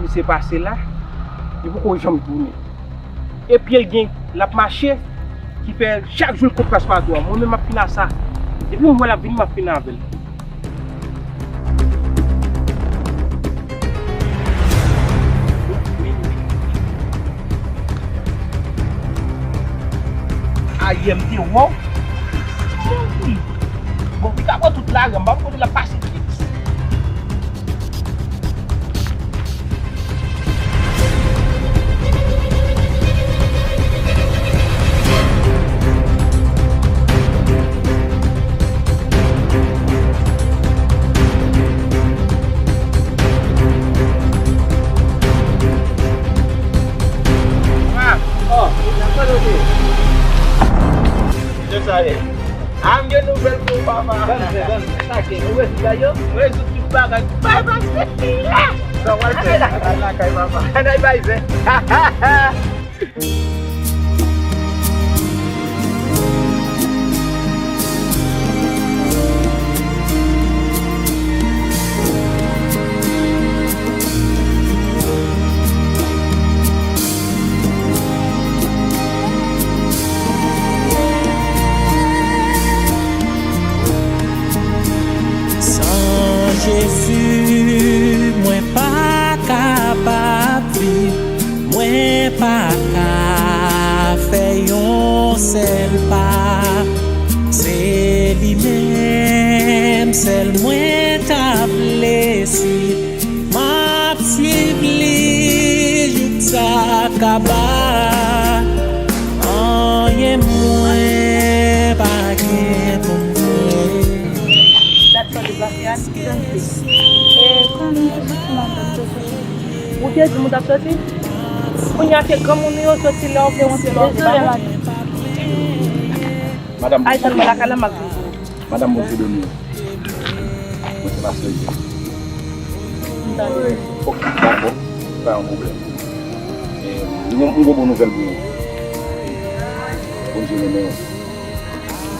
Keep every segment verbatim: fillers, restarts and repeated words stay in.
Se pase la, li poko janm tounen. E pye l gen, l ap mache, ki fè chak jou l kont paspatò a. Mwen menm m ap fini a sa. Depi m wè l ap vini, m ap fini avè l. Ayè m te wè w. Bon, li ka pran tout lari a, m pa konn kote l ap pase. Jan sa ye? A, m gen nouvèl pou ou, papa. Ban m fè, ban m fè. Sa ke, ou rezoud bagay yo? M rezoud tout bagay. Bay, bay, bay, bay. Sa w al fè? Al lakay, papa. Ann al bay zen. San Jezi, mwen pa kapab viv, mwen pa ka fè yon sèl pa. Se li menm sèl mwen ta vle swiv. M ap swiv li jouk sa kaba. Anyen mwen pa gen pou m fè. Dat sa deplase a, ki jan l fè? E, kòman m te soti nan dat sa? Ou te di m ou t ap soti? Kounye a se granmoun ou yo soti lè w vle rantre lè w vle pa rantre. Madanm, ay, tann mwen lakay la, m ap vin pou ou. Madanm, Bondye beni w. Mwen se pastè Jezi. Ok, dakò. Pa yon pwoblèm. E, m gon, m gon bon nouvèl pou ou. Bondye renmen w.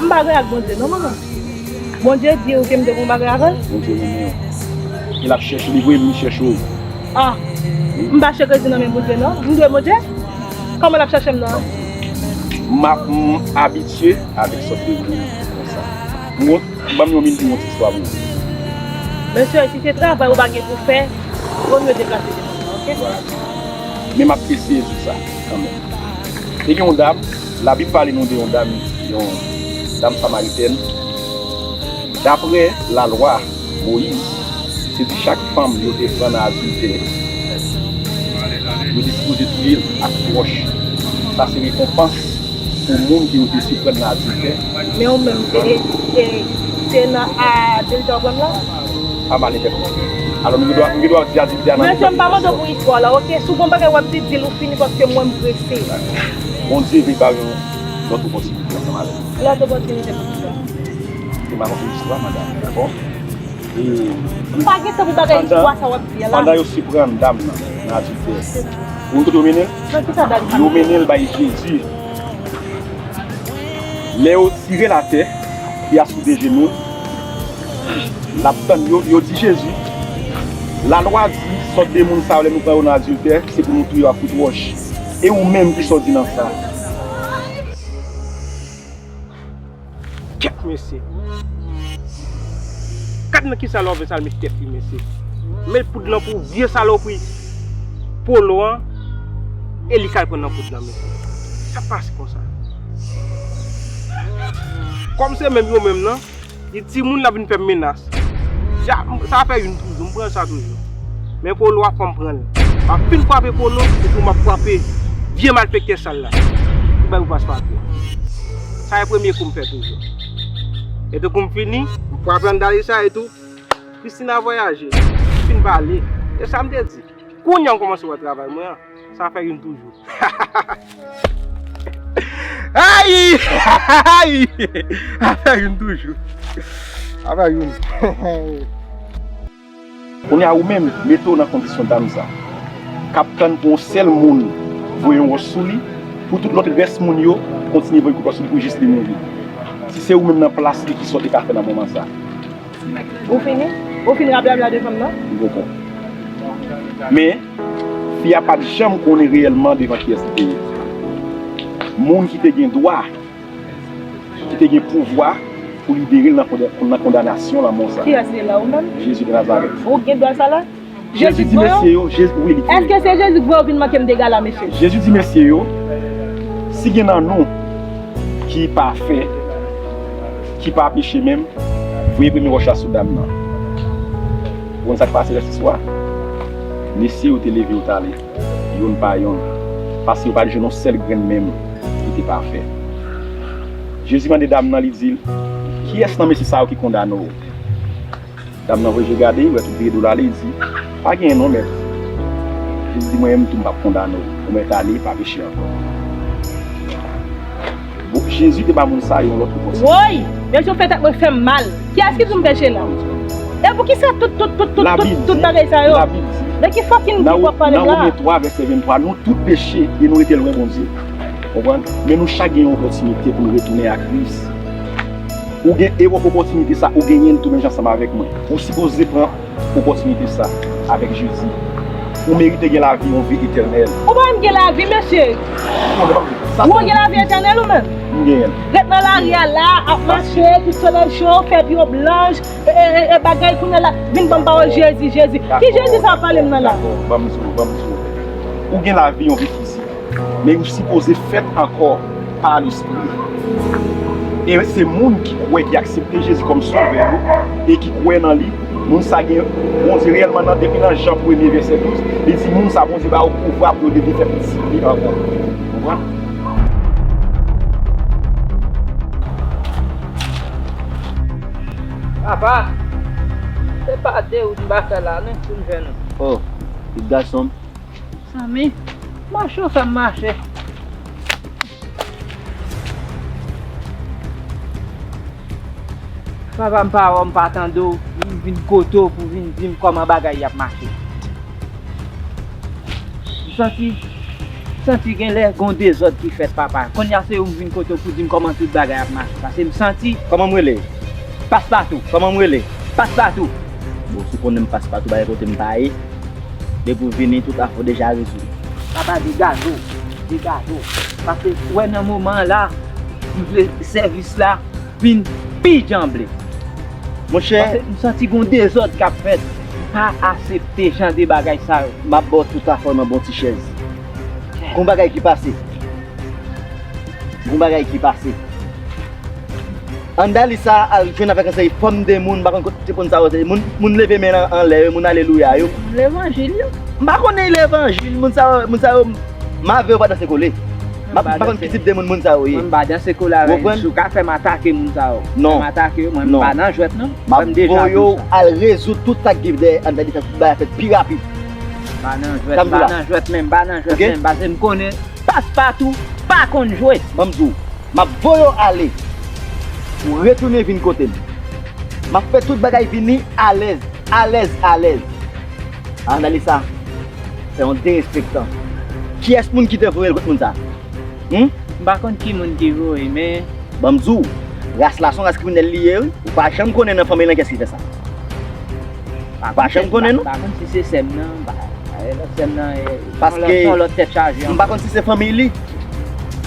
M pa gen ak Bondye non, manman. Bondye di ou ke m te gon bagay avè l? Bondye renmen w. E l ap chèche, li voye m vin chèche w. Ah. M pa achte kredi nan men Bondye non. M dwe Bondye? Kòman l ap chèche m nan? M ap, m abitye avèk sòt de moun konsa. M gon, ban m yon minit pou yon ti istwa pou ou. Mesye, si se travay ou pa gen pou fè, vo mye deplase devan mwen, ok? Vwala. Men m ap eseye di w sa kanmenm. Te gen yon dam, Labib pale nou de yon dam, yon dam samaritèn. Daprè lalwa Moyiz, se di chak fanm yo te pran nan adiltè, yo te sipoze touye l ak wòch. Sa se rekonpans pou moun ke yo te siprann nan adiltè. Men ou menm, e, e, e, se nan adiltè w pran l la? Pa mal entèprete. Alò, m gen dwa, m gen dwa di adiltè a nan... Mesye, m pa mande w pou istwa la, ok? Si w gon bagay w ap di, di l ou fini, paske mwen m prese. Bondye vle ba w yon lòt opòtinite ansanm avè l. Lòt opòtinite pou ki sa? Se pa konplis la, madanm, dakò? E m pa gen tan pou bagay istwa sa w ap di a la. Pandan yo siprann dam nan nan adiltè, ou kote yo mennen l? Nan ki sa dam sa? Yo mennen l bay Jezi. Lè yo tire l atè, li asou de jenou l, l ap tann yo, yo di Jezi, lalwa di, sòt de moun sa yo, lè nou pran yo nan adiltè, se pou nou touye yo ak kout wòch. E ou menm, kisa w di nan sa? Kèt mesye. Gad nan ki salòp Salmis tèt li mesye. Met poud lan pou vye salopri Polo an, e li k al pran nan poud lan mesye. Sa pase konsa. Kòm se menm yo menm nan, li timoun l ap vin fè m menas. Ja, m, sa fè youn toujou, m pran sa toujou. Men Polo a fò m pran l. M ap fin frape Polo, epi m ap frape vye malfektè sal la. Pou bay ou paspatò. Sa e premye kou m fè toujou. E tankou m fini, m frape anndan de sa e tou. Kristina vwayaje, m fin pale. E sa m te di. Kounye a m kòmanse wè travay mwen an. Sa fè youn toujou. Ay! Ay! Afè youn toujou. Afè youn. Kounye a ou menm, mete w nan kondisyon dam sa, k ap tann pou yon sèl moun voye yon wòch sou li, pou tout lòt rès moun yo kontinye voye kout wòch sou li pou jis li mouri. Si se ou menm nan plas li, kisa w te ka fè nan moman sa? Ou fini? Ou fin rablabla devan m nan? M poko. Men, fi a pa t janm konnen reyèlman devan kiyès li te ye. Moun ki te gen dwa, ki te gen pouvwa pou libere l nan konda-, nan kondanasyon lanmò sa. Kiyès li la, ou menm? Jezi de Nazarèt. Ou gen dwa sa la? Jezi di mesye yo, Jezi, wi, li kriye. Èske se Jezi k voye w vin manke m dega la, mesye? Jezi di mesye yo, si gen nan nou ki pafè, ki pa peche menm, voye premye wòch la sou dam nan. Ou konn sa k pase jodi swa? Mesye yo te leve yo t ale, youn pa youn, paske yo pa t jwenn yon sèl grenn menm ki te pafè. Jezi mande dam nan, li di l, kiyès nan mesye sa yo ki kondane w? Dam nan voye je gade, li wè tout rido l ale, li di, pa genyen non, mèt. Jezi di, mwen menm tou, m p ap kondane w. Ou mèt ale, pa peche ankò. Bon, Jezi te ba moun sa yo yon lòt opòtinite. Woy! Mesye, w fè tèt mwen fè m mal. Kiyès ki di m peche la? E poukisa tout, tout, tout, tout, tout, tout bagay sa yo? Labib di, nan ki fucking Bib w ap pale m la? Nan Women twa, vèsè venntwa, nou tout peche e nou rete lwen Bondye. Konprann? Men nou chak gen yon opòtinite pou nou retounen a Kris. Ou gen e opòtinite sa, ou genyen l tou menm jan ansanm avèk mwen. Ou sipoze pran opòtinite sa avèk Jezi. Ou merite gen lavi, yon vi etènèl. Ou pa menm gen lavi, mesye. Ou gen lavi etènèl ou menm? M genyen l. Ret nan lari a la, ap mache, tout solèy cho, fè pye w blanch, e, e, e, e bagay kounye a la, vin ban m pawòl Jezi, Jezi. Ki Jezi sa w ap pale m nan la? Dakò, ban m di w, ban m di w. Ou gen lavi, yon vi fizik. Men ou sipoze fèt ankò pa Lespri. E se moun ki kwè, ki aksepte Jezi kòm Sovè yo, e ki kwè nan li, moun sa gen, Bondye reyèlman nan, depi nan Jan premye vèsè douz, li di moun sa Bondye ba yo pouvwa pou yo devyen fè pitit li ankò. Konprann? Papa, se pa de wout m pa fè la, non, pou m jwenn ou. Oh, pitit gason m. Zanmi, mache w fè m mache. Papa, m pa wè w, m pa tande w, m vin kote w pou vin di m kòman bagay y ap mache. M santi, m santi gen lè gen yon dezòd ki fèt, papa. Kounye a se ou m vin kote w pou di m kòman tout bagay ap mache. Paske m santi. Kòman m rele? Paspatou. Kòman m rele? Paspatou. Bon, si w konnen m Paspatou, bagay kote m pa ye. Depi w vini, tout afè w deja rezoud. Papa, degaje w, degaje w. Paske, w wè, nan moman an la, m vle sèvis la vin pi djanble. Monchè. Paske m santi gon dezòd k ap fèt. M pa aksepte jan de bagay sa yo. M ap ba w tout afè w nan bon ti chèz. Gon bagay ki pase. Gon bagay ki pase. Andalisa al jwenn avèk yon seri fòm de moun, m pa konn kote moun sa yo te, moun, moun leve men an, anlè yo, moun alelouya yo. Levanjil yo. M pa konnen levanjil, moun sa yo, moun sa yo, m avè yo pa danse kole. M pa, m pa konn ki tip de moun, moun sa yo ye. Mwen m pa danse kole avè yo. Ou konprann? Si w ka fè m atake moun sa yo. Non. Fè m atake yo, mwen m pa nan jwèt non. M ap voye w al rezoud tout sa k gen dèyè Andalisa, tout bagay fèt pi rapid. Pa nan jwèt, m pa nan jwèt menm, m pa nan jwèt menm, paske m konnen Paspatou pa konn jwe. Ban m di w, m ap voye w ale. Ou retounen vin kote m. M ap fè tout bagay vini alèz, alèz, alèz. Andalisa, se yon derespektan. Kiyès moun ki te voye l kot moun sa? Hum? M pa konn ki moun ki voye, men. Ban m di w, ras la se yon ras kriminèl li ye, wi. Ou pa janm konnen nan fanmiy lan kiyès ki fè sa. Pa janm konnen, non. M pa konn si se sè m nan, m pa, e, lòt sè m nan, e, se yon lòt, se yon lòt tèt chaje ankò. Paske m pa konn si se fanmiy li.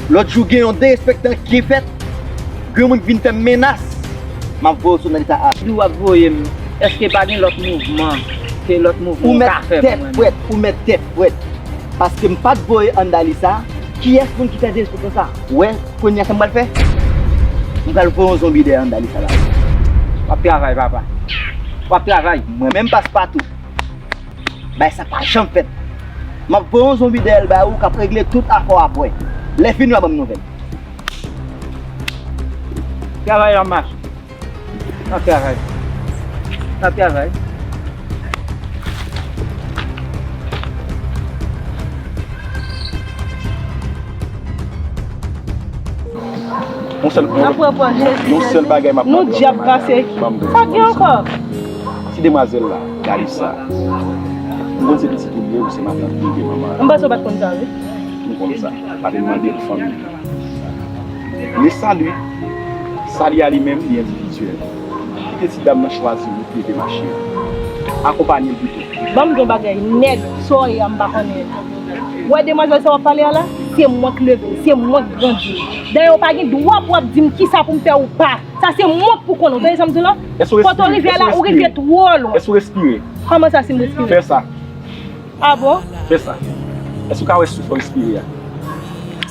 Lòt jou, gen yon derespektan ki fèt. Gen yon moun ki vin fè m menas. M ap voye w sou nan leta a. Di w ap voye m, èske pa gen lòt mouvman, ke lòt mouvman ou ka fè pou mwen menm? Ou mèt tèt frèt, ou mèt tèt frèt. Paske m pa t voye Andalisa. Kiyès moun ki fè derespektan sa? Ou wè, kounye a sa m pral fè? M pral voye yon zonbi dèyè Andalisa la. W ap travay, papa. W ap travay. Mwen menm Paspatou. Bagay sa pa janm fèt. M ap voye yon zonbi dèyè l ba ou k ap regle tout afè w apre. Lè fini w a ban m nouvèl. Travay an mach. N ap travay. N ap travay. Yon sèl, yon sèl bagay m ap mande w, madanm, ban m di w. Pa gen ankò. Ti demwazèl la, Dalisa. M konn se pitit ou l ye, ou se matant li, ou se manman l. M panse w pa t konn sa, wi. M konn sa. Pa te mande pou fanmi li. Men sali, sali a li menm, li endividyèl. Kite ti dam nan chwazi wout li te mache. Akonpanye l pito. Ban m di w yon bagay, nèg, sa w ye a, m pa konnen. W wè demwazèl sa w ap pale a la? Se mwen k leve l, se mwen k grandi l. Dayè, w pa gen dwa pou w ap di m kisa pou m fè ou pa. Sa se mwen k pou konnen. W tande sa m di w la? Kote w rive a la, ou rive twò lwen. Èske w respire? Kòman sa, si m respire? Fè sa. Ah bon? Fè sa. Èske w ka wè souf ou respire a?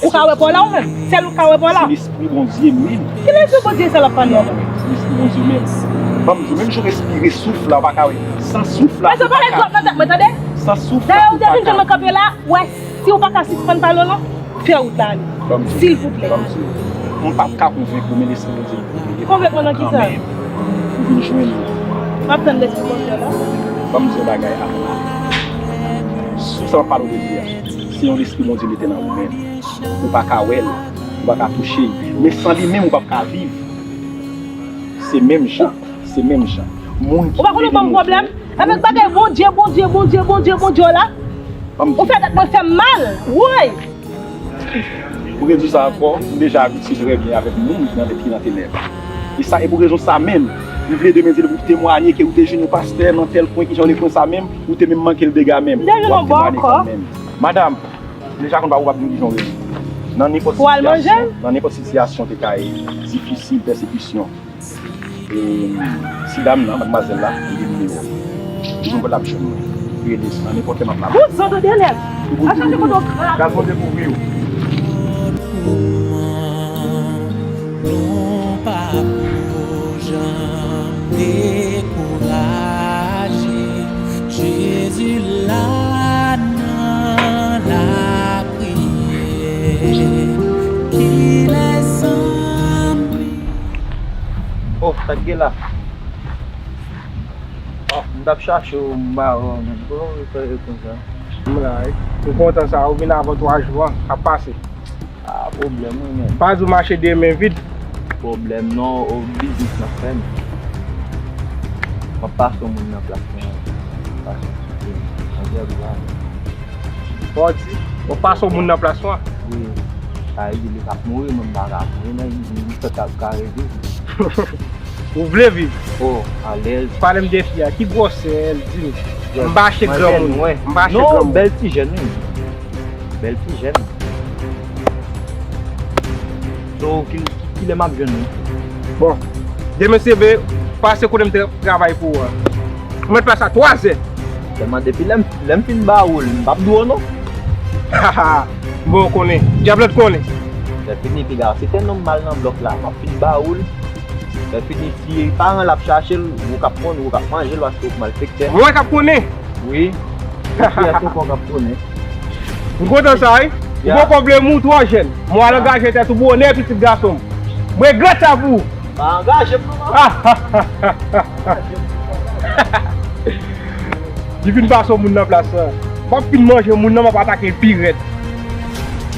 Ou ka wè pa w la ou menm? Sèl ou ka wè pa w la? Se lespri Bondye menm. Ki lespri Bondye sa l ap pale a la? Se lespri Bondye menm. Ban m di w, menm jan w respire souf la, ou pa ka wè. San souf la, ou pa ka viv. Mwen tande? San souf la, ou pa ka viv. Dayè, ou te vin jwenn mwen kanpe la, w wè, si w pa ka sispann pale w la, fè wout la ale. Silvouplè. Ban m di w. M p ap ka konvenk ou, men lespri Bondye. Konvenk mwen nan kisa? Kanmenm, ou vin jwenn li. M ap tann lespri Bondye la. Ban m di yon bagay avan m ale. Sou sa m ap pale w de li a, se yon lespri Bondye mete nan ou menm. Ou pa ka wè l, ou pa ka touche l. Men san li menm, ou p ap ka viv. Se menm jan, se menm jan. Moun ki... Ou pa konn ou ban m pwoblèm? Avèk bagay Bondye, Bondye, Bondye, Bondye, Bondye w la. Ou fè tèt mwen fè m mal. Woy! Ou gen di sa ankò, m deja abitye trè byen avèk moun ki nan tèt ki nan tenèb. E sa, e pou rezon sa menm, m vle demen di l pou temwaye ke ou te jwenn yon pastè nan tèl kwen, kijan w le kwen sa menm, ou te menm manke l dega menm. M te jwenn yon bò ankò. Madanm, m deja konn pa ou p ap vin kijan w rele. Nan nenpòt sitiyasyon, nan nenpòt sitiyasyon te kay difisil, pèsekisyon. E si dam nan, madmwazèl la, li gen nimewo m. Li gen kote l ap jwenn mwen. Rele nan nenpòt lè m ap la. Bout zòt de nèg. Al chache kote w kraze. Gad Bondye kouvri w. Nou pa pou janm dekouraje. Jezi la nan lapriyè. Kilè zanmi? Oh, sa k gen la? Oh, m t ap chache w, m pa wè w menm. Kòman w fè konsa? M la wi. M kontan sa, ou vin avan twa jou an, k ap pase. Ah, pwoblèm wi, men. Pa di w mache de men vid. Pwoblèm non, o biznis n ap fè m. M ap pase yon moun nan plas mwen. M ap pase yon moun nan plas mwen. Bò di, w ap pase yon moun nan plas mwen? Wi. Sa vle di li p ap mouri, mwen m pa ka mouri, men li, li fèk ap ka reviv. Ou vle viv? Oh, alèz. Pale m de fi a, ki gwosè l, di m. M pa chèk granmoun. M pa chèk granmoun. Non, bèl ti jèn, wi. Bèl ti jèn. So, ki, ki, kilè m ap jwenn ou? Bon, demen se vre, pase kote m te travay pou ou an. Ou mèt pase a twazè. Sèlman depi lè m, lè m fin ba ou l, m p ap di w non. Bon, ou konnen. Dyab la t konnen. Lè fini, piga, se te nonm mal nan blòk la, m ap fin ba ou l. Lè fini, si paran l ap chache l, ou k ap konn, ou k ap manje l, paske ou malfektè. Mwen k ap konnen. Wi. Epi èske w p ap konnen? M kontan sa, wi. Ou poko vle m, ou twò jèn. Mwen al angaje tèt ou bonè, pitit gason m. Mwen regrèt sa pou ou. Pa angaje m non, papa. Li fin pase yon moun nan plas la. M ap fin manje moun nan, m ap atake l pi rèd.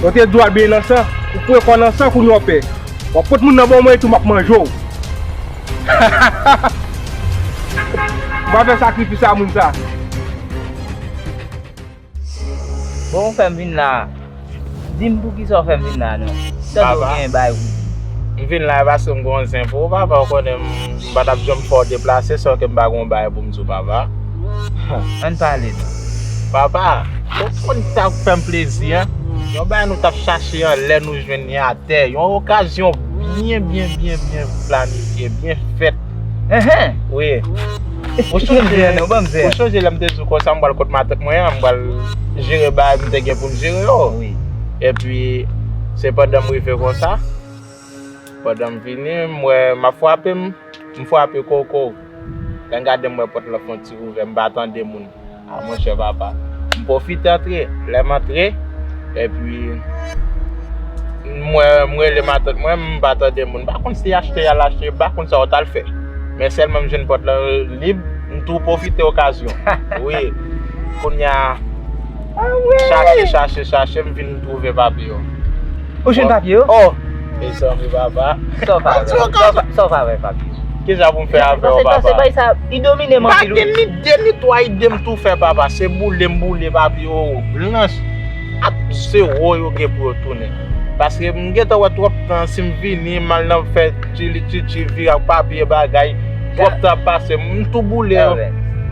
Ou te dwòl byen nan san, ou foure kò nan san kounye w pè. W ap pot moun nan ban mwen etou, m ap manje w. M pa fè sakrifis a moun sa. Bon, ou fè m vin la. Di m poukisa w fè m vin la, non? Tande w gen bay pou m. M vin la paske m gen yon zen pou ou, papa. Ou konnen m, m pa t ap janm fè w deplase san ke m pa gen yon bay pou m di w, papa. Ann pale, non. Papa, ou konn sa k fè m plezi, en? Yon bay nou t ap chache an lè nou jwenn li a tè, yon okazyon byen, byen, byen, byen planifye, byen fèt. Enhen. Wi. Ou sonje, ou sonje lè m te di w konsa m pral kot matant mwen an, m pral jere bagay m te gen pou m jere yo. Wi. Epi, se pandan m rive konsa, pandan m vini, m wè m ap frape, m, m frape koko. Lè m gade m wè pòt lan fè yon ti ouvè, m pa tande moun. A monchè papa. M pwofite antre. Lè m antre, epi m wè, m rele matant mwen, m pa tande moun. M pa konn si achte y al achte, m pa konn sa yo t al fè. Men sèlman m jwenn pòt lan lib, m tou pwofite okazyon. Wi. Kounye a, chache, chache, chache, m vin twouve papye yo. Ou jwenn papye yo? Oh! Mezanmi papa. Sa w pa wè? Sa w pa, sa w pa wè papye yo? Kisa pou m fè avè w, papa? Paske sa, se bay sa, li domine m anpil wi. Pa gen ni de ni twa ide m tou fè, papa. Se boule m boule papye yo blanch. Ak zewo yo gen pou yo tounen. Paske m gentan wè twòp tan, si m vini, m al nan fè tchili tchitchi, vire ak papye bagay, twòp tan ap pase, m tou boule yo.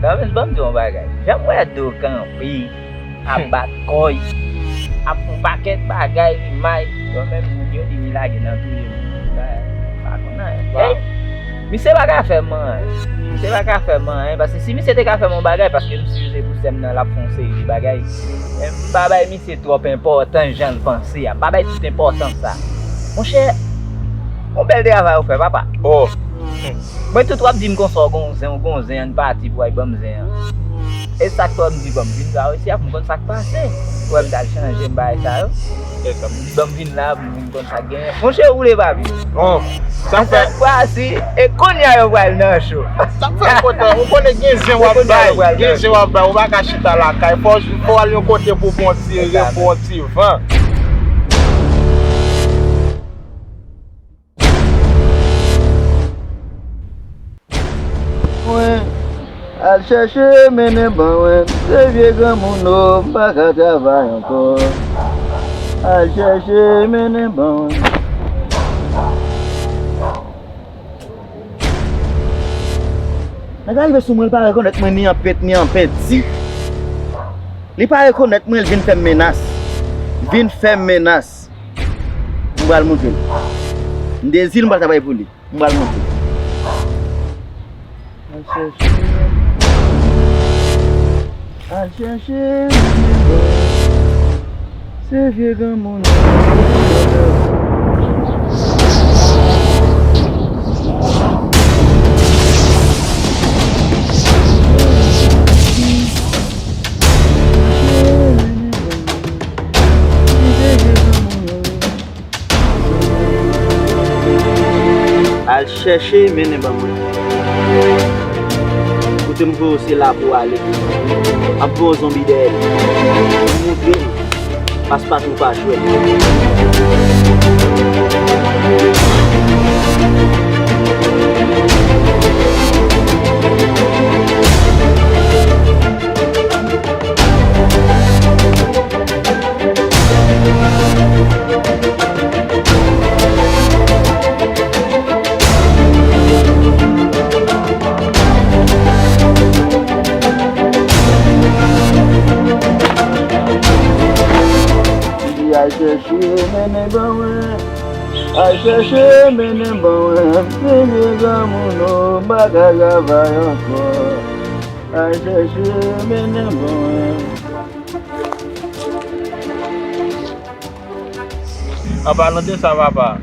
Gòmèz, ban m di w yon bagay. Jan m wè Do kanpe, ap bat kò l, ap fè yon pakèt bagay, li may. Bon, menm moun yo di li lage nan touye moun. Pa konn anyen. Misye pa ka fè m anyen. Misye pa ka fè m anyen, paske si misye te ka fè m yon bagay, paske m sipoze pou sè m nan, l ap fè yon seri de bagay. Men m pa bay misye twòp enpòtans jan l panse a. M pa bay tout enpòtans sa. Monchè, yon bèl travay ou fè, papa. Oh. Mwen tout w ap di m konsa, w gon zen, w gon zen, ann pati pou w al ban m zen an. E sa k fè m di ban m vin travèse a pou m konn sa k pase. Ou wè m t al chanje m bagay sa yo. Ban m vin la pou m vin konn sa k genyen. Monchè, ou le papi. Bon, sa fè. Sa k pase, e kounye a yo pral nan cho. Sa k fè kontan, ou konnen gen zen w ap bay, gen zen w ap bay, ou pa ka chita lakay. Fò, fò w al yon kote pou w fè yon ti revè, fè yon ti van. Mwen, al chèche mennen ban mwen, se vye granmoun o, m pa ka travay ankò. Al chèche mennen ban mwen. Nèg la rive sou mwen, li pa rekonèt mwen ni an pent, ni an penti. Li pa rekonèt mwen, li vin fè m menas. Vin fè m menas. M pral montre l. M dezi l, m pral travay pou li. M pral montre l. Al chèche. Al chèche. Se vye granmoun. Al chèche, mennen ban mwen. Kote m voye w, se la pou w ale. M ap voye w zonbi dèyè l. M montre l. Paspatou pa jwèt. Li di, al chèche, mennen ban mwen. Al chèche, mennen ban mwen. Se vye granmoun o, m pa ka travay ankò. Al chèche, mennen ban mwen. An palan de sa, papa,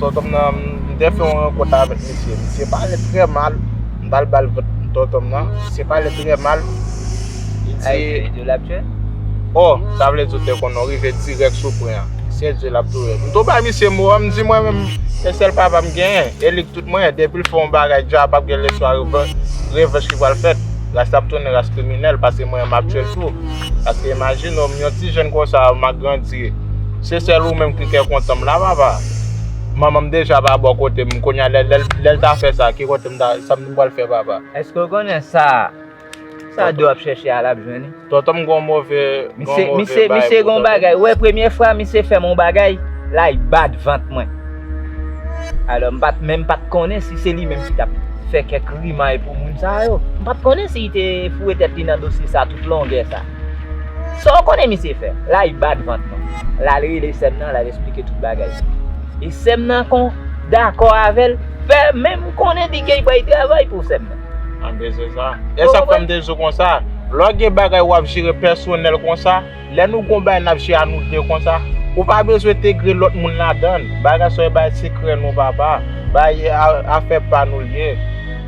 tonton m nan, m te fè yon rankont avèk misye. Misye pale trè mal. M t al ba l vant tonton m nan. Misye pale trè mal. Li di, oh, sa vle di w te konnen w rive dirèk sou pwen an. Se Dye l ap touye. M tou bay misye mo an, m di mwen menm, se sèl papa m genyen. E li Tout mwen, depi l fè yon bagay, dja p ap gen leswa revan-, revanch ki pral fèt. Ras la ap tounen ras kriminèl, paske mwen, m ap tye l tou. Paske imajine w, m yon ti jèn konsa, m ap grandi. Se sèl ou menm ki kè kontan m la, papa. Manman m deja pa bò kote m, kounye a, lè, lè, lè l ta fè sa, ki kote m ta, sa m pral fè, papa? Èske w konnen sa? Sa Do ap chèche a, l ap jwenn li. Tonton m gon move, gon move bagay pou tonton. Misye gon bagay. Ou wè, premye fwa misye fè m yon bagay, la, li bat vant mwen. Alò, m pa t, men m pa t konnen si se li menm ki t ap fè kèk rimay pou moun sa yo. M pa t konnen si li te foure tèt li nan dosye sa tout longè sa. Sa w konnen misye fè? La, li bat vant mwen. L al rele sè m nan, l al esplike tout bagay. E sè m nan kon dakò avè l, fè menm konnen di ke li pral travay pou sè m nan. Anben se sa. E sa k fè m te di w konsa, lè w gen bagay w ap jere pèsonèl konsa, lè nou gon bagay n ap jere a nou de konsa, ou pa bezwen entegre lòt moun ladan l. Bagay sa yo bay sekrè nou, papa. Bay a-, afè pa nou l ye.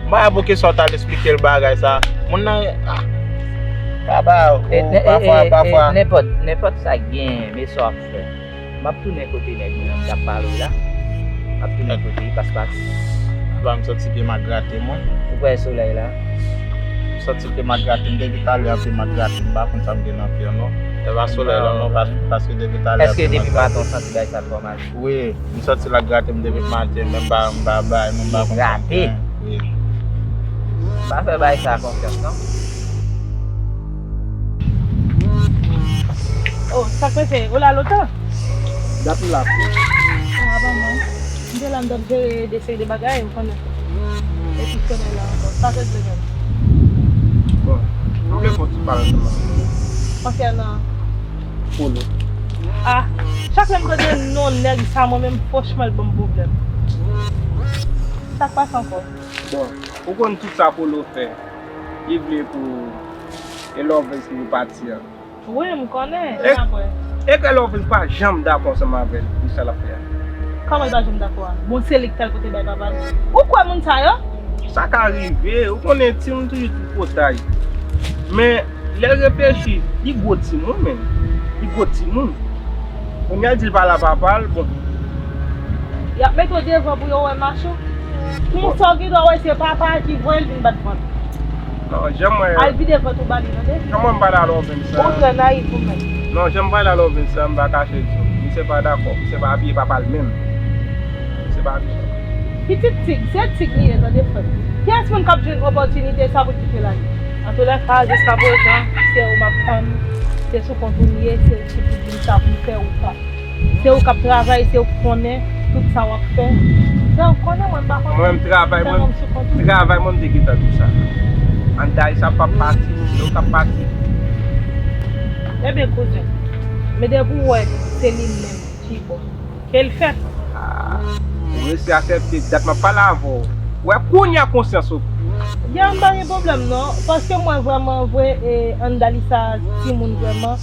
M pa wè pou kisa w t al esplike l bagay sa. Moun nan, ah, papa, ou, pafwa, pafwa. Nenpòt, nenpòt sa k genyen, men sa w ap fè. M ap tounen kote nèg mwen an, m t ap pale w la. M ap tounen kote li, paspas. Papa, m santi pye m ap grate m, wi. Ou kwè solèy la? M santi pye m ap grate m. Depi talè a pye m ap grate m. M pa konn sa m gen nan pye m, non. Se pa solèy la, non, pas-, paske depi talè a pye m ap grate m. Èske depi maten w santi bagay sa fè w mal? Wi, m santi l ap grate m depi maten, men m pa, m pa bay, men m pa konn sa m gen. Wi. Pa fè bagay sa konfyans, non. Oh, sa k pase? Ou la lontan? Dat m la tou. Ah, pa mwen. M te la, m t ap jere de seri de bagay, ou konnen. Epi konnen la ankò. Sa te vle menm. Bon, Fò w ti pale ansanm avè m. Konsènan Polo. Ah, chak lè m tande non nèg sa, mwen menm, franchman, l ban m pwoblèm. Sa k pase ankò? Bon, ou konn tout sa Polo fè. Li vle pou e Lovens ki pou pati an. Wi, m konnen. E, e ke Lovens pa janm dakò ansanm avè l pou sa l ap fè a. Kòman l pa janm dakò a? Bon, se li ki t al pote bay papa l. Ou kwè moun sa yo? Sa ka rive, ou konnen timoun toujou tripotay. Men, lè l reflechi, li gwo timoun, men. Li gwo timoun. Kounye a l di l pa la papa l, bon. Y ap mete w devan pou yo wè mach ou. Pou sa w gen dwa wè se papa a ki voye l vin bat vant. Non, jan m wè. Al vide vant ou ba li, tande? Jan m wè m pa la Lovens sa. Ou trè nayif ou menm. Non, jan m pa la Lovens sa, m pa kache l di w. Misye pa dakò, misye pa apiye papa l menm. Misye pa apiye papa l. Pitit Tig, se Tig li ye, tande frè m. Kiyès moun k ap jwenn opòtinite sa pou l kite l ale? Antoulèka, jiskaprezan, se ou m ap tann, se sou kont ou m ye, se ou ki pou di m sa pou m fè ou pa. Se ou k ap travay, se ou k konnen tout sa w ap fè. Frè, ou konnen mwen, m pa konnen. Mwen menm travay mwen, travay mwen, m te gentan di sa. Anndan sa p ap pati, se ou k ap pati. Ebyen, kouzen, men depi w wè se li menm ki bon, ke l fèt. Ah, ou resi aksepte dat m ap pale avè w. Wè kounye a konsyans ou. Ya, m pa gen pwoblèm non, paske mwen vrèman vre, e, Andalisa timoun vrèman.